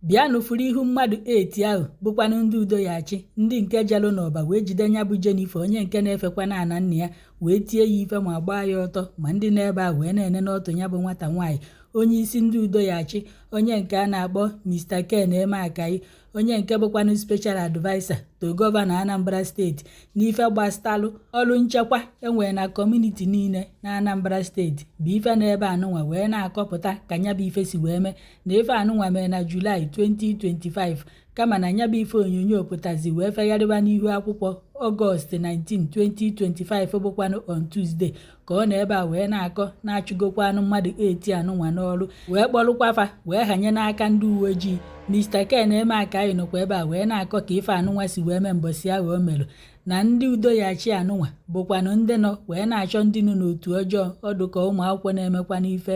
Bịanụ furu ihu mmadụ 8 ahụ bụkwanụ ndị udo ya achị, ndị nke jelụ n'ọba wee jide nya bụ Jennifer, onye nke na-efekwa na ana nna ya, wee tie ya ife ma gbaa ya ọtọ, ma ndị n'ebe a wee na-ene n'ọtụ ya bụ nwata nwaanyị. Onye isi ndị udo ya achị, onye nke a na-akpọ Mr. Ken Emeakayi, onye nke bụkwanụ special adviser to gọvanọ Anambra Steeti n'ife gbasatalụ ọrụ nchekwa enwere na community niile na Anambra Steeti, bụ ife n'ebe anụnwa wee na-akọpụta ka nya bụ ife si wee mee na ife anụnwa mere na Julaị 2025, kama na nya bụ ife onyonyo pụtazi wee fegharịba n'ihu akwụkwọ Ọgọst 19, 2025, bụkwanụ on Tuesday, ka ọ na ebe a wee na-akọ na-achụgokwanụ mmadụ 8 anụnwa n'ọrụ, wee kpọrụkwafa wee hanye n'aka ndị uwe ojii. Mr. Ken Emeakayi nọkwa ebe a wee na-akọ ka ife anụnwa si wee mee mbọsị ahụ o merụ, na ndị udo ya achị anụnwa bụkwanụ ndị nọ wee na-achọ ndị nọ n'otu ọjọọ ọdụ ka ụmụ akwụkwọ na-emekwa n'ife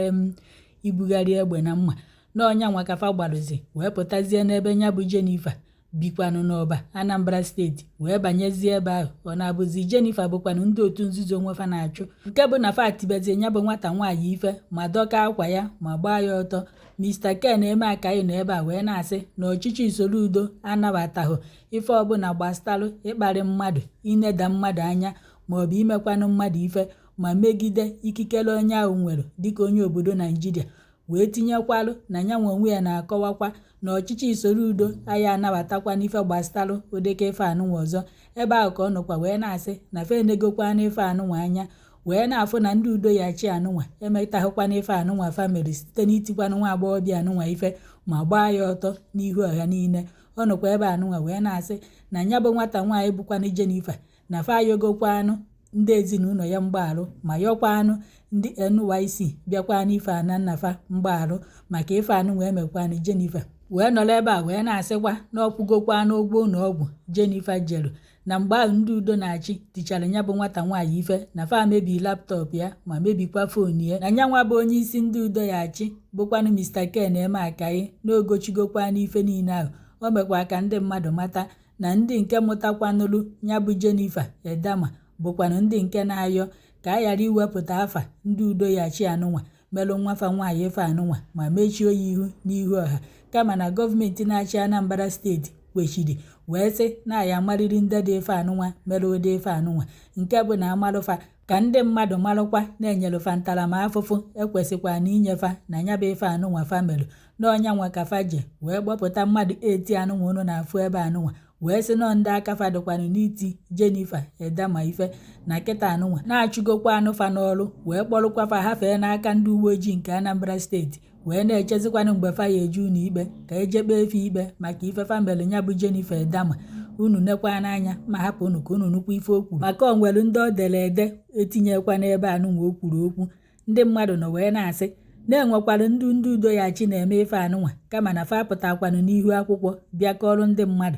ibugharị egbe na mma n'ọnya nwa kafa gbarụzi wee pụtazie n'ebe nya bụ Jennifer bikwanụ n'Ọba, Anambra Steeti, wee banyezie ebe ahụ. Ọ na-abụzi Jennifer bụkwanụ ndị otu nzuzo nwefa na-achụ, nke bụ na fa tibezie nya bụ nwata nwaanyị ife ma dọka akwa ya ma gbaa ya ọtọ. Mr. Ken Emeakayi nọ ebe a wee na-asị na ọchịchị Soludo anabataghị ife ọbụla gbasatalụ ịkparị mmadụ, ineda mmadụ anya, maọbụ imekwanụ mmadụ ife ma megide ikikere onye ahụ nwere dịka onye obodo Naijiria, wee tinyekwalụ na ya nwe onwe ya na-akọwakwa na ọchịchị Soludo anyị anabatakwa n'ife gbasatalụ ụdịka ife anụnwa ọzọ. Ebe ahụ ka ọ nọkwa wee na-asị na fa enegokwa n'ife anụnwa anya wee na-afụ na ndị udo ya chi anụnwa emetaghịkwa n'ife anụnwa fa mere site n'itikwanụ nwa agbọghọbịa anụnwa ife ma gbaa ya ọtọ n'ihu ọha niile. Ọ nọkwa ebe anụnwa wee na-asị na ya bụ nwata nwaanyị bụkwanụ Jennifer, na fa ayọgokwanụ ndị ezinụlọ ya mgbagharụ ma yọkwanụ ndị NYC bịakwa n'ife ana nnafa mgbagharụ maka ife anụnwa emekwanụ Jennifer, wee nọrọ ebe a wee na-asịkwa na ọkwụgokwanụ ụgwọ ụlọ ọgwụ Jennifer jeru na mgbe ahụ ndị udo na-achị tichara ya bụ nwata nwaanyị ife, na fa mebi laptop ya ma mebikwa phone ya. Na nyanwa bụ onye isi ndị udo ya achị bụkwanụ Mr. Ken Emeakayi na ogochigokwa n'ife niile ahụ. O mekwa ka ndị mmadụ mata na ndị nke mụtakwanụrụ ya bụ Jennifer Edama bụkwanụ ndị nke na-ayọ ka a ghara iwepụta afa ndị udo ya chi anụnwa melụ nwafa nwaanyị ife anụnwa ma mechie ya ihu n'ihu ọha, kama na gọọmenti na-achị Anambra Steeti kwechiri wee sị na ya amarịrị ndị dị ife anụnwa mere ụdị ife anụnwa, nke bụ na amalụfa ka ndị mmadụ malụkwa na-enyelụfa ntaramahụhụ ekwesịkwa na inyefa na ya bụ ife anụnwa fa melụ n'ọnya nwa ka fa je wee kpọpụta mmadụ 8 anụnwa unu na-afụ ebe anụnwa, wee sị nọ ndị aka fa dịkwanụ n'iti Jennifer Edama ife, na kịta anụnwa na-achụgokwa anụfa n'ọrụ, wee kpọrụkwa fa hafee n'aka ndị uwe ojii nke Anambra Steeti, wee na-echezikwanụ mgbe fa ya eje ụlọ ikpe ka eje kpee efe ikpe maka ife fa melụ ya bụ Jennifer Edama. Unu nekwa n'anya ma hapụ unu ka unu nụkwa ife o kwuru, maka o nwere ndị o dere ede etinyekwa n'ebe anụnwa o kwuru okwu. Ndị mmadụ nọ wee na-asị na-enwekwara ndị udo ya chi na-eme ife anụnwa, kama na fa pụtakwanụ n'ihu akwụkwọ bịa kọrọ ndị mmadụ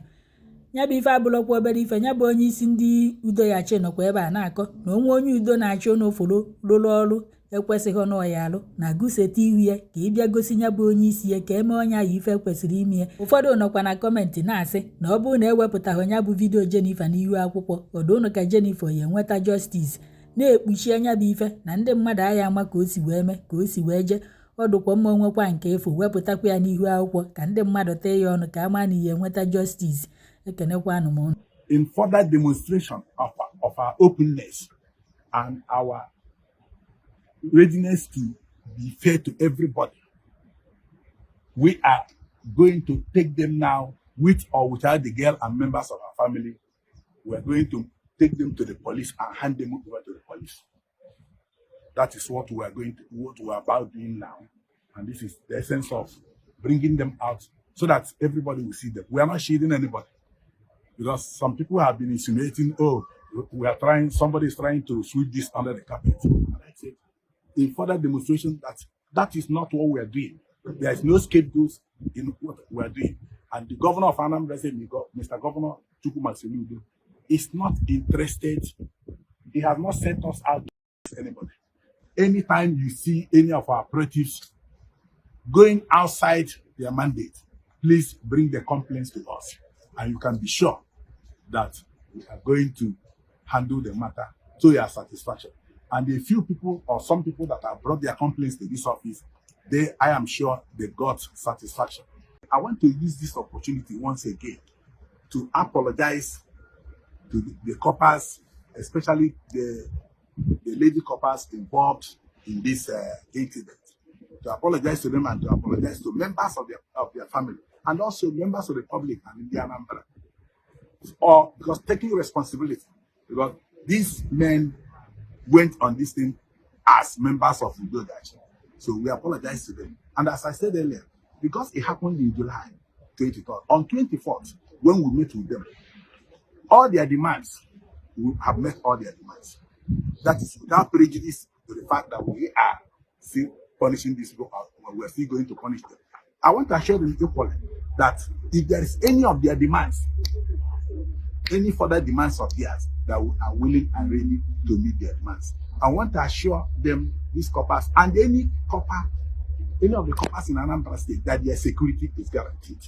ya bụ ife abụrụkwa obere ife. Ya bụ onye isi ndị udo ya chi nọkwa ebe a na-akọ na onwe onye udo na-achị ụnụ fụrụ rụrụ ọrụ ekwesịghị n'ọya alụ na gụseta ihu ya ka ị bịa gosi ya bụ onye isi ya ka eme onye ahụ ife kwesịrị ime ya. Ụfọdụ nọkwa na comment na-asị na ọ bụrụ na ewepụtaghị ya bụ video Jennifer n'ihu akwụkwọ ọdụ ụnụ ka Jennifer ya enweta justice, na-ekpuchi anya bụ ife na ndị mmadụ agha ama ka o si wee mee, ka o si wee jee. Ọ dụkwa mma onwekwa nke efu wepụtakwa ya n'ihu akwụkwọ ka ndị mmadụ tee ya ọnụ ka ama na ihe enweta justice. Ekenekwanụ m unu. In further demonstration of our openness and our readiness to be fair to everybody, we are going to take them now, with or without the girl and members of our family. We are going to take them to the police and hand them over to the police. That is what we are about doing now. And this is the essence of bringing them out so that everybody will see them. We are not shielding anybody, because some people have been insinuating, "Oh, we are trying, somebody is trying to sweep this under the carpet." And I said, in further demonstration that that is not what we are doing. There is no scapegoats in what we are doing. And the governor of Anambra State, Mr. Governor Chukwuma Soludo, is not interested. He has not sent us out to anybody. Anytime you see any of our operatives going outside their mandate, please bring the complaints to us. And you can be sure that we are going to handle the matter to your satisfaction. And the few people or some people that have brought their complaints to this office, they, I am sure they got satisfaction. I want to use this opportunity once again to apologize to the corpers, especially the lady corpers involved in this incident. To apologize to them and to apologize to members of their family and also members of the public and in the Anambra. Or because taking responsibility, because these men went on this thing as members of Udo Ga-Achi. So we apologize to them. And as I said earlier, because it happened in July 23rd, on 24th, when we met with them, all their demands, we have met all their demands. That is without prejudice to the fact that we are still punishing these people, or we are still going to punish them. I want to assure them equally that if there is any of their demands, any further demands of theirs, that we are willing and ready to meet their demands. I want to assure them, these corpers, and any corper, any of the corpers in Anambra State, that their security is guaranteed.